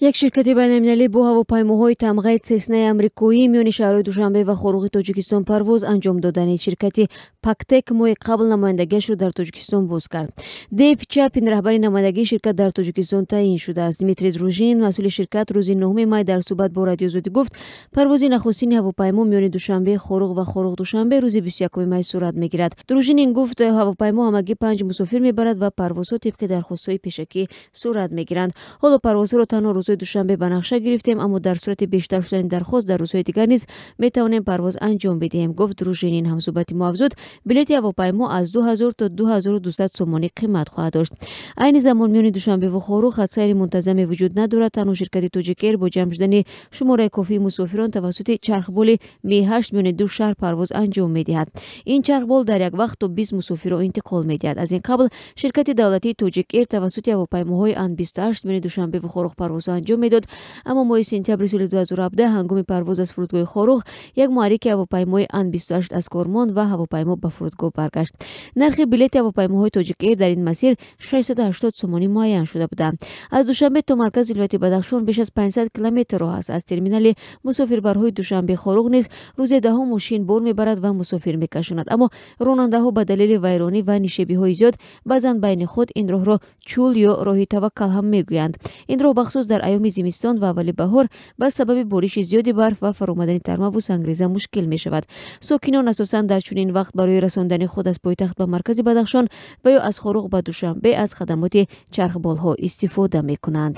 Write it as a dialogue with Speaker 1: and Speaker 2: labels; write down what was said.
Speaker 1: Як ширкати байналмилалӣ бо ҳавопаймоҳои тамғаи Цеснаи амрикоӣ миёни шаҳрҳои Душанбе ва Хоруғи Тоҷикистон парвоз анҷом додани. Ширкати Пактек моҳи қабл намояндагиашро дар Тоҷикистон боз кард. Дейв Чапин раҳбари намояндагии ширкат дар Тоҷикистон таъин шудааст. Дмитрий Дружинин, масъули ширкат, рӯзи 9 май дар суҳбат бо Радиои Озодӣ гуфт, парвози нахустини ҳавопаймо миёни Душанбе Хоруғ ва Хоруғ Душанбе рӯзи 21 май сурат мегирад. Дружинин гуфт, ҳавопаймо ҳамагӣ 5 мусофир мебарад ва парвозҳо тибқи дархостҳои пешакӣ сурат мегиранд. Ҳоло парвозҳоро танҳо рӯзҳои душанбе ба нақша гирифтем, аммо дар сурати бештар шудани дархост дар рӯзҳои дигар низ метавонем парвоз анҷом бидиҳем, гуфт Дружинин. Ҳамсӯҳбати мо афзуд, билети ҳавопаймо аз 2000 то 2200 сомонӣ қимат хоҳад дошт. Айни замон миёни Душанбе ва Хоруғ хатсайри мунтазаме вуҷуд надорад. Танҳо ширкати Тоҷикэйр бо ҷамъ шудани шумораи кофии мусофирон тавассути чархболи Ми-8 миёни ду шаҳр парвоз анҷом медиҳад. Ин чархбол дар як вақт то 20 мусофирро интиқол медиҳад. Аз ин қабл ширкати давлатии Тоҷикэйр тавассути ҳавопаймоҳои Ан-28 миёни Душанбе ва Хоруғ парвозҳо анҷом медод, аммо моҳи сентябри соли 2017 ҳангоми парвоз аз фурудгоҳи Хоруғ як муҳаррики ҳавопаймои Ан-28 аз кор монд ва ҳавопаймо ба фурудгоҳ баргашт. Нархи билети ҳавопаймоҳои Тоҷикэйр дар ин масир 680 сомонӣ муайян шуда буда. Аз Душанбе то маркази вилояти Бадахшон беш аз 500 километр роҳ аст. Аз терминали мусофирбарҳои Душанбе Хоруғ низ рӯзе даҳо мошин бор мебарад ва мусофир мекашонад, аммо ронандаҳо ба далели вайронӣ ва нишебиҳои зиёд баъзан байни худ ин роҳро чӯл ё роҳи таваккал ҳам мегӯянд. Ин роҳ бахусус дар айёми зимистон ва аввали баҳор ба сабаби бориши зиёди барф ва фаромадани тармаву сангреза мушкил мешавад. Сокинон асосан дар чунин вақт барои расондани худ аз пойтахт ба маркази Бадахшон ва ё аз Хоруғ ба Душанбе аз хадамоти чархболҳо истифода мекунанд.